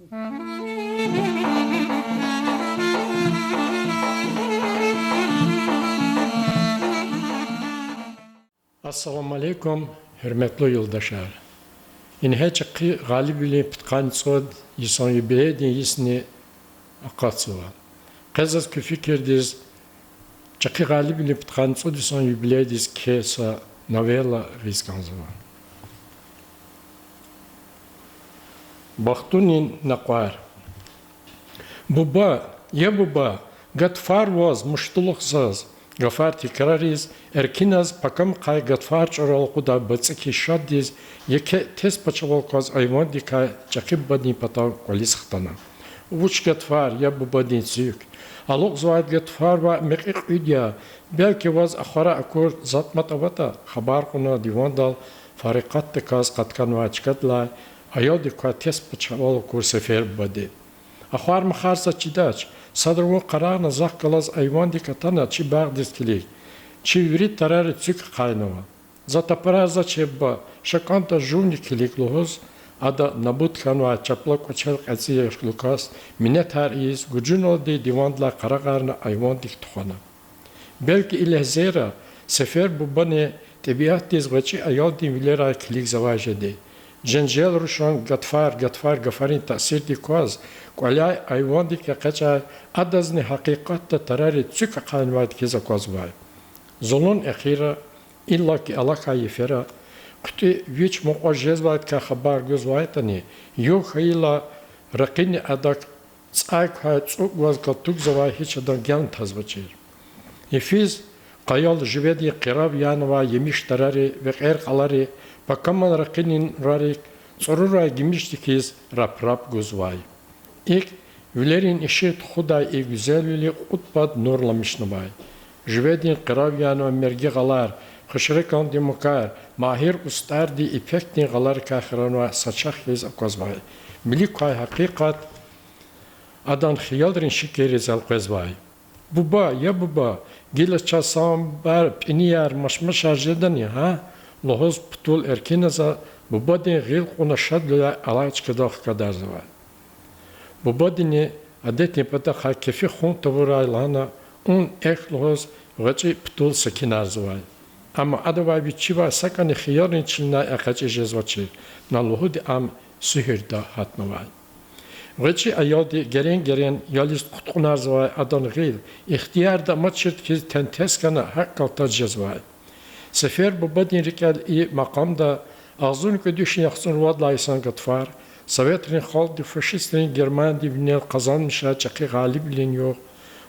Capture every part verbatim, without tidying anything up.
Ассаламу алейкум, гьуьрметлу юлдашар! Ингье чӀехи гъалибвилин пудкъанни цӀуд йисан юбилейдин йисни акъатзава. Къе заз куь фикирдиз чӀехи гъалибвилин пудкъанни цӀуд йисан юбилейдиз кхьей са новелла гъиз кӀанзава. Бахтунин накъвар. Буба, я буба, гатфар ваз, муштулух заз! Гафар тикрариз, Эркиназ пакамахъай гатфар чӀурал акъудай бацӀи хьиз шаддиз, еке тез пачавал кваз айвандикай чӀехи бубадин патав кӀвализ хтана. Вуч гатфар, я бубадин цуьк! Алукьзавайди гатфар ваъ, мекьи кьуьд я, белки ваз ахвара акур затӀ-матӀ аватӀа, хабар кьуна дивандал фарикъатдаказ къатканвай чкадилай аялдик квай тез пачавал акур Сефер бубади. Ахвар-махар заз чидач, садра вун къарагъна захъ галаз айвандик атана чи багъдиз килиг. Чи вири тарари цуьк ахъайнава. За тапарарзавач, я буба, ша кӀантӀа жувни килиг лугьуз, ада набут хьанвай чапла кӀвачел кьецӀи яшлу кас, минетар ийиз, гужуналди дивандилай къарагъарна айвандик тухвана. Белки и легьзейра Сефер бубани тӀебиатдиз гъвечӀи аялдин вилерай килигзавай жеди. Женжел-рушан гатфар-гатфар гафарин таъсирдик кваз, кӀваляй айвандик экъечӀай, адазни гьакъикъатда тарари цуьк ахъайнавайди хьиз аквазвай. Зулун эхирра, иллаки алахьай йифера, хъуьтӀуь вич мукьва жезвайдакай хабар гузвайтӀани, югъ хьайила ракъини адак цӀай квай цӀукӀ гваз галтугзавай гьич адан гел тазвачир. Йифиз къаял живедин къирав янавай емиш тарари, векьер кьалари, пакаман ракъинин нурарик цӀурурай гимишдик хьиз рап-рап гузвай. ИкӀ, вилерин ишигъ тухудай и гуьзелвили кьуд пад нурламишнавай. Живедин къирав янавай мерги гъалар, хушреканди мукар, магьир устӀарди ипекдин гъаларикай хранвай са чахъ хьиз аквазвай. Милик квай гьакъикъат адан хиялрин шикилриз элкъвезвай. Буба, я буба, гила чаз са амбар пӀинияр, машмашар жедани, гьа? Лугьуз Путул Эркиназа бубадин гъил кьуна шадвиляй алай чкадал хкадарзавай. Бубадини адетдин патахъай кефи хун тавурай лагьана, ун-эхь лугьуз гъвечӀи Путул секинарзавай. Амма адавай вичивай сакӀани хиялрин чилинай экъечӀиз жезвачир, на лугьуди ам суьгьуьрда гьатнавай. ГъвечӀи аялди герен-герен ялиз кьудкьунарзавай адан гъил, ихтиярда амачирди хьиз тентес хьана, гьакӀ галтад жезвай. Сефер бубадин рикӀел и макъамда агъзурни кӀуьд вишни яхцӀурни вад лагьай йисан гатфар, советрин халкьди фашистрин Германиядин винел къазанмишай чӀехи гъалибвилин югъ,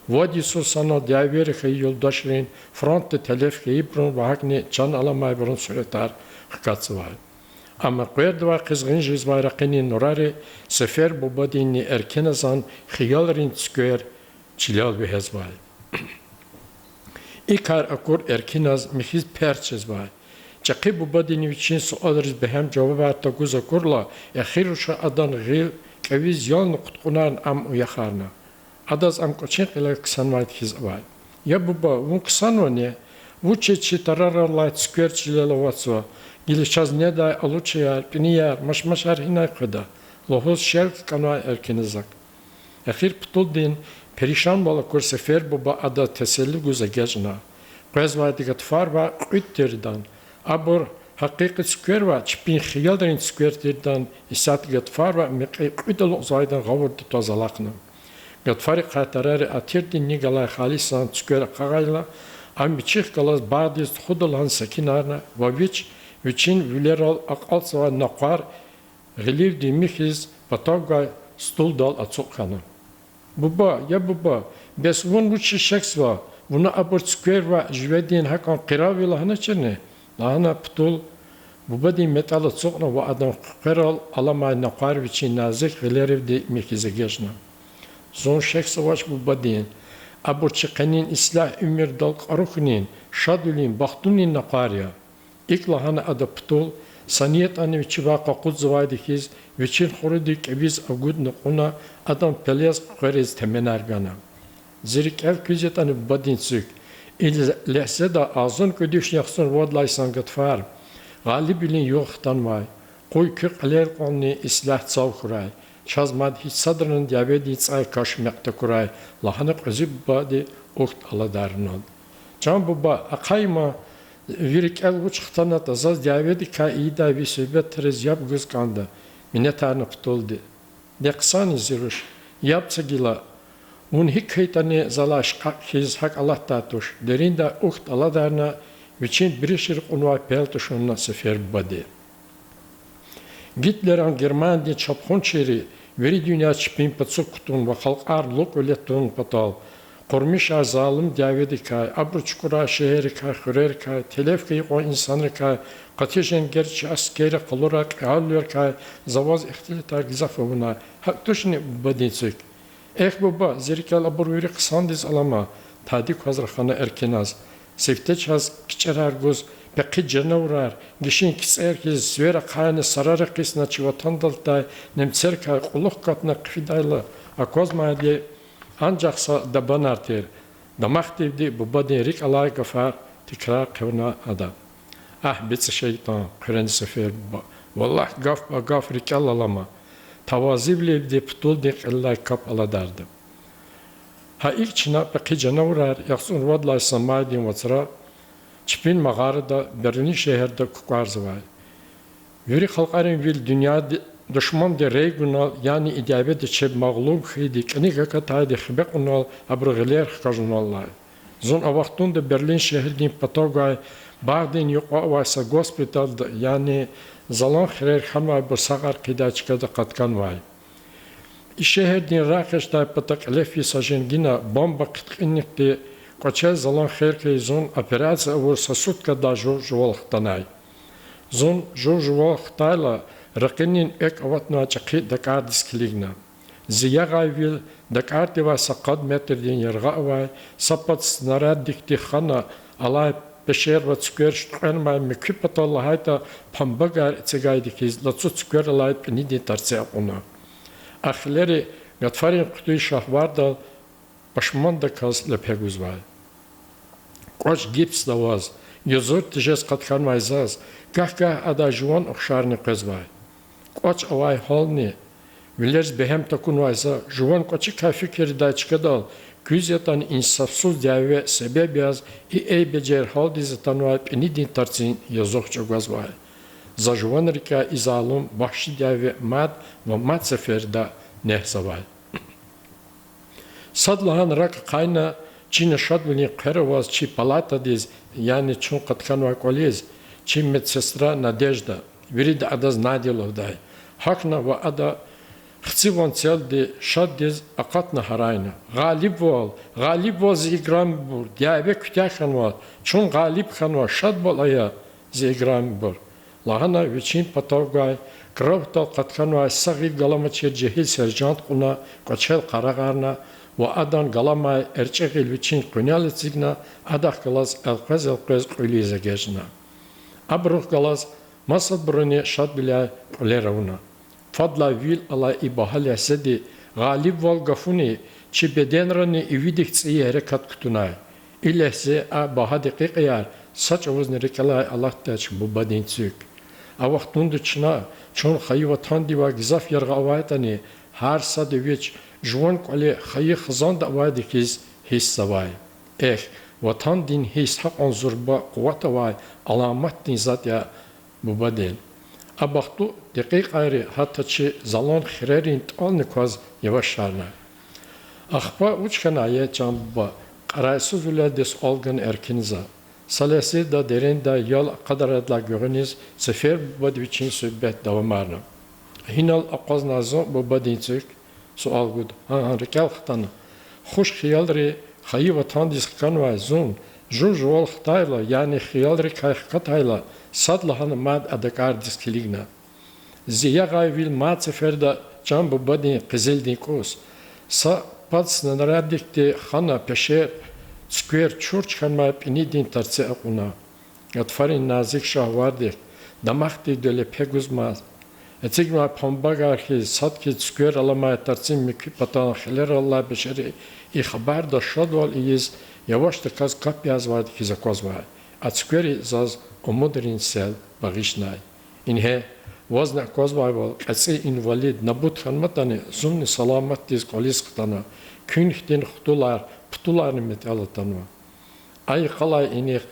вад йисуз санал дявеяр хьайи юлдашрин, фронтда телеф хьайибурун ва гьакӀни чан аламайбурун суьретар хкатзавай. Амма къвердавай къизгъин жезвай ракъинин нурари Сефер бубадинни Эркиназан хиялрин цуьквер чилел вегьезвай. И кар акур Эркиназ михьиз перс жезвай. ЧӀехи бубадини вичин суалриз бегьем жавабар тагуз акурла, эхир руша адан гъил кӀевиз ялна кьудкьунарна ам уяхарна. Адаз ам кӀвачин кьилел ксанвайди хьиз авай. Я буба, вун ксанвани? Вучиз чи тараррилай цуьквер чилел аватзава? Гила чаз недай алучаяр, пӀинияр, машмашар гьинай хъведа? Лугьуз шел кӀанвай Эркиназак. Эхир Путулдин перишанвал акур Сефер буба адаз теселли гуз эгечӀна. Къвезвайди гатфар ваъ, кьуьд тирдан, абур гьакъикъи цуьквер ваъ, чпин хиялрин цуьквер тирдан, исятда гатфар ваъ, мекьи кьуьд алукьзавайдан гъавурда тваз алахъна. Гатфарихъай тарари атирдин ни галай халисан цуьквер ахъайла, ам вичихъ галаз багъдиз тухуда лагьана секинарна ва вич вичин вилерал акьалтзавай накъвар гъиливди михьиз патав гвай стулдал ацукь хьана. Буба, я буба, бес вун вучиз шехьзава? Вуна абур цуьквер ваъ, живедин гьакӀан къирав я лагьаначирни? Лагьана Путул, бубадин метӀал ацукьна ва адан хъуькъверал аламай накъвар вичин назик гъилеривди михьиз эгечӀна. Зун шехьзавач, бубадин. Абур чи къенин ислягь уьмуьрдал кьару хьунин, шадвилин, бахтунин накъвар я. ИкӀ лагьана ада Путул, са ни ятӀани вичивай къакъудзавайди хьиз, вичин хуруди кӀевиз агудна кьуна, адан пелез хъуькъвериз теменар гана. Зи рикӀел куьз ятӀани бубадин цуьк, и ле-, легьзеда агъзурни кӀуьд вишни яхцӀурни вад лагьай йисан гатфар, гъалибвилин югъ хтанвай, къуй куь кьилел кьванни ислягь цав хьурай. Чаз мад гьич садрани дяведин цӀай-каш мекь такурай,— лагьана кьуьзуь бубади ухт аладарнал. Чан буба, ахъайна, ви рикӀел вуч хтанатӀа, заз дяведикай ийидай ви суьгьбетриз яб гуз кӀанда,— минетарна путулди. Де хъсанни зи руш, яб це гила. Вун гьикӀ хьайитӀани, за алай шкьакь хьиз гьакӀ алатдай туш,— дериндай ухт аладарна, вичин биришри кьунвай пел тушунна Сефер бубади. Гитлеран Германиядин чапхунчийри вири дуьнья чпин пацук кутун ва халкьар лукӀ-виле тун патал, къурмишай залум дяведикай, абуру чукӀурай шегьеррикай, хуьрерикай, телеф хьайи кьван инсанрикай, къати женгерчи аскерри къалурай кьегьалвилерикай за ваз ихтилатар гзаф авунай. ГьакӀ тушни, бубадин цуьк? Эхь, буба, зи рикӀел абур вири хъсандиз алама,— тади кваз рахана Эркиназ. Сифте чаз кичӀерар гуз, пехъи жанавурар, гишин кицӀер хьиз, звер ахъайна сарар экъисна чи ватандал атай немцерикай кьулухъ катна хъфидайла аквазмайди анжах са дабанар тир,— дамахдивди бубадин рикӀ алай гафар тикрар хъувуна ада. Агь, бицӀи шейтӀан, хъуьрена Сефер буба, валлагь, гаф ба гаф рикӀел алама,— тавазивилелди путулдин кьилелай кап аладарда. Гьа икӀ чна, пехъи жанавурар, яхцӀурни вад лагьай са майдин вацра чпин магъарада, Берлин шегьерда кукӀварзавай. Вири халкьарин вил дуьньяди душманди рей гунал, яни и дяведа чеб магълуб хьайиди, кӀаник акатайди хибе кьунал, абуру гъилер хкажунал алай. Зун а вахтунда Берлин шегьердин патав гвай багъдин юкьва авай са госпитальда, яни залан хирер хьанвайбур сагъар хъийидай чкада къатканвай. И шегьердин рагъэкъечӀдай пата кьиле физ са женгина бомба хъиткьинихъди кӀвачел залан хер хьайи зун операция авур са суткадай жув-жувал хтанай. Зун жув-жувал хтайла, ракъинин экв аватнавай чӀехи дакӀардиз килигна. Зи ягъай вил дакӀардивай са къад метрдин яргъа авай, са пад снаряддихъди хана алай пешервал цуьквер шуьткьвенвай муькуь патал, лагьайтӀа, памбагар эцигайди хьиз, лацу цуьквер алай пӀинидин тарци акьуна. А хилери гатфарин хъуьтуьл шагьвардал пашмандаказ лепе гузвай. КӀвач гипсда аваз, юзур тежез къатканвай заз гагь-гагь адай жуван ухшарни къвезвай. КӀвач авай гьални, вилериз бегьем такунвай за, жуван кӀвачикай фикирдай чкадал, куьз ятӀани инсафсуз дяве себеб яз, и эй-бежер гьалдиз атанвай пӀинидин тарцин язух чӀугвазвай. За жуван рикӀяй и залум, вагьши дяве мад ва мад сеферда незавай. Садлагьана рак ахъайна, чина шадвилин хъвер аваз чи палатадиз, яни чун къатканвай кӀвализ, чи медсестра Надежда, вирида адаз Надя лугьудай, гьахьна ва ада хци ванцелди шаддиз акъатна гьарайна: Гъалибвал, гъалибвал, зи играмибур! Дяве куьтягь хьанва, чун гъалиб хьанва, шадвал ая, зи играмибур! лагьана, вичин патав гвай, кроватьдал къатканвай са гъил галамачир жегьил сержант кьуна кӀвачел къарагъарна ва адан галамай эрчӀи гъил вичин къуьнел эцигна, адахъ галаз элкъвез-элкъвез кьуьл ийиз эгечӀна. Абурухъ галаз масадбуруни шадвиляй кьуьлер авуна. Фадлай вил алай и багьа легьзеди гъалибвал гафуни чи беденрани ивидик цӀийи гьерекат кутунай. И легьзе, а багьа декьикьаяр са чӀавузни рикӀелай алатдач, бубадин цуьк. А вахтунда чна, чун хайи ватандивай гзаф яргъа авайтӀани, гьар сада вич жуван кӀвале хайи хизанда авайди хьиз гьиссзавай. Эхь, ватандин гьисс гьакьван зурба къуват авай аламатдин затӀ я, бубадин. А бахтлу декьикьайри гьатта чи залан хирерин тӀални кваз явашарна. Ахпа вуч хьанай, чан буба? кьарайсузвилелди суал гана Эркинза. Са легьзеда дериндай ял акъадарадлай гуьгъуьниз Сефер бубади вичин суьгьбет давамарна. Гьинал акъвазнай зун, бубадин цуьк? суал гуда. Гьа, гьа, рикӀел хтана. Хуш хиялри хайи ватандиз хканвай зун, жув-жувал хтайла, яни хиялрикай хкатайла, садлагьана мад а дакӀардиз килигна. Зи ягъай вил мад сеферда, чан бубадин къизилдин кӀус, са пад снаряддихъди хана пешер цуьквер чур чкӀанвай пӀинидин тарци акьуна. Гатфарин назик шагьвардихъ, дамахдивди лепе гузмай, эцигнавай памбагар хьиз, сад хьиз цуьквер аламай тарцин муькуь патан хилерал алай пешери и хабарда шадвал ийиз, явашдаказ кап язавайди хьиз аквазвай. А цуьквери заз умудрин сел багъишнай. Ингье, Вазни аквазвайвал, кьецӀи инвалид, набут хьанматӀани, зунни саламатдиз кӀвализ хтана, куьн хьтин хтулар, птуларни метӀел атанва. А йикъалай инихъ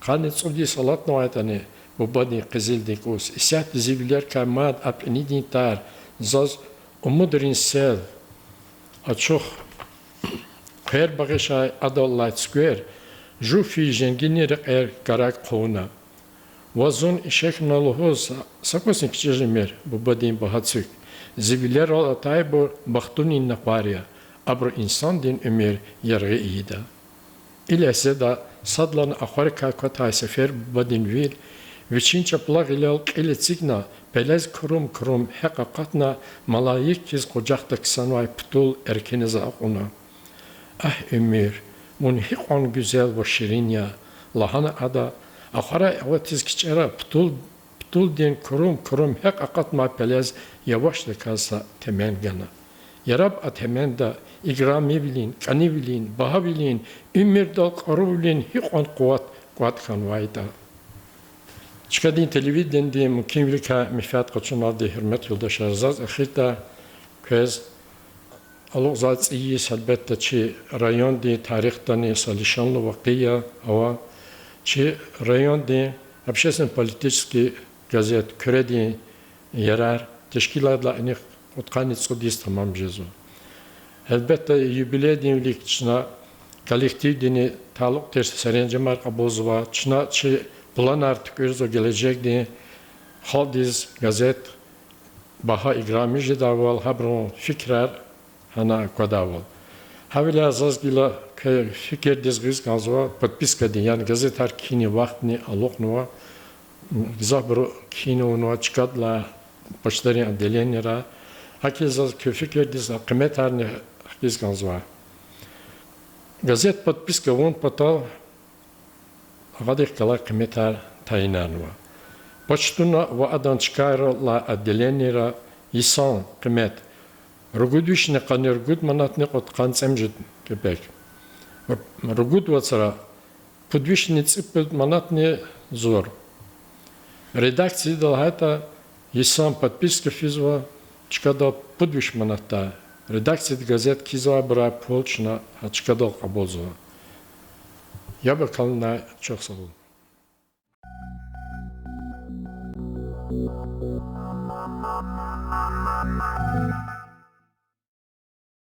къанни цӀуд йис алатнавайтӀани, бубадин къизилдин кӀус, исятда зи вилерикай мад а пӀинидин тар заз умудрин сел ачух хъвер багъишай адаллай цуьквер, жув физ женгини рекьер гараг хъувуна. Ва зун ишехьна лугьуз са кӀусни кичӀе жемир бубадин багьа цуьк. Зи вилерал атайбур бахтунин накъвар я, абуру инсандин уьмуьр яргъи ийида. И легьзеда садлани ахварикай кватай сефер бубадин вил, вичин чапла гъилел кьил эцигна, пелез курум-курум гьекь акъатна, малаик хьиз къужахда ксанвай птул эркиниза акьуна. Агь, уьмуьр, вун гьикьван гуьзел ва ширин я,— лагьана ада, ахварай аватиз кичӀера птул, птулдин курум-курум гьекь акъатнавай пелез явашдаказ са темен гана. Яраб а теменда играмивилин, кӀанивилин, багьавилин, уьмуьрдал кьурувилин гьикьван къуват кӀватӀ хьанвайтӀа. Чкадин телевиденидин мумкинвиликай менфят къачуналди, гьуьрметлу юлдашар, заз эхирда квез алукьзавай цӀийи йис, гьелбетда, чи райондин тарихдани са лишанлу вакъиа ава. Чи райондин общественно-политический газет Куьредин ярар тешкилайдалай инихъ кьудкъанни цӀуд йис тамам жезва. Гьелбетда, юбилейдин вилик чна коллективдини талукь тир серенжемар кьабулзава, чна чи планар туькӀуьрзава гележегдин халкьдиз газет багьа, играми жедайвал, гьабурун фикирар гьана аквадайвал. Гьавиляй заз гила квез фикирдиз гъиз кӀанзава подпискадин, яни газетар кхьинин вахтни алукьнава, гзафбуру кхьинни авунва чкадилай почтарин отделенийра. ГьакӀ заз квез фикирдиз а къиметарни хкиз кӀанзава. Газет подписка авун патал гьадахъ галай къиметар тайинарнава. Почтуна ва адан чкайрал алай отделенийра йисан къимет ругуд вишни къанни ругуд манатни кьудкъанни цӀемуьжуьд кепек. Ругуд вацра пуд вишни цӀипуд манатни зур. Редакцияда лагьайтӀа, йисан подписка физва чкадал пуд виш манатдай. Редакцияда газет кхьизвайбурай пул чна гьа чкадал кьабулзава. Яб акалунай чухсагъул.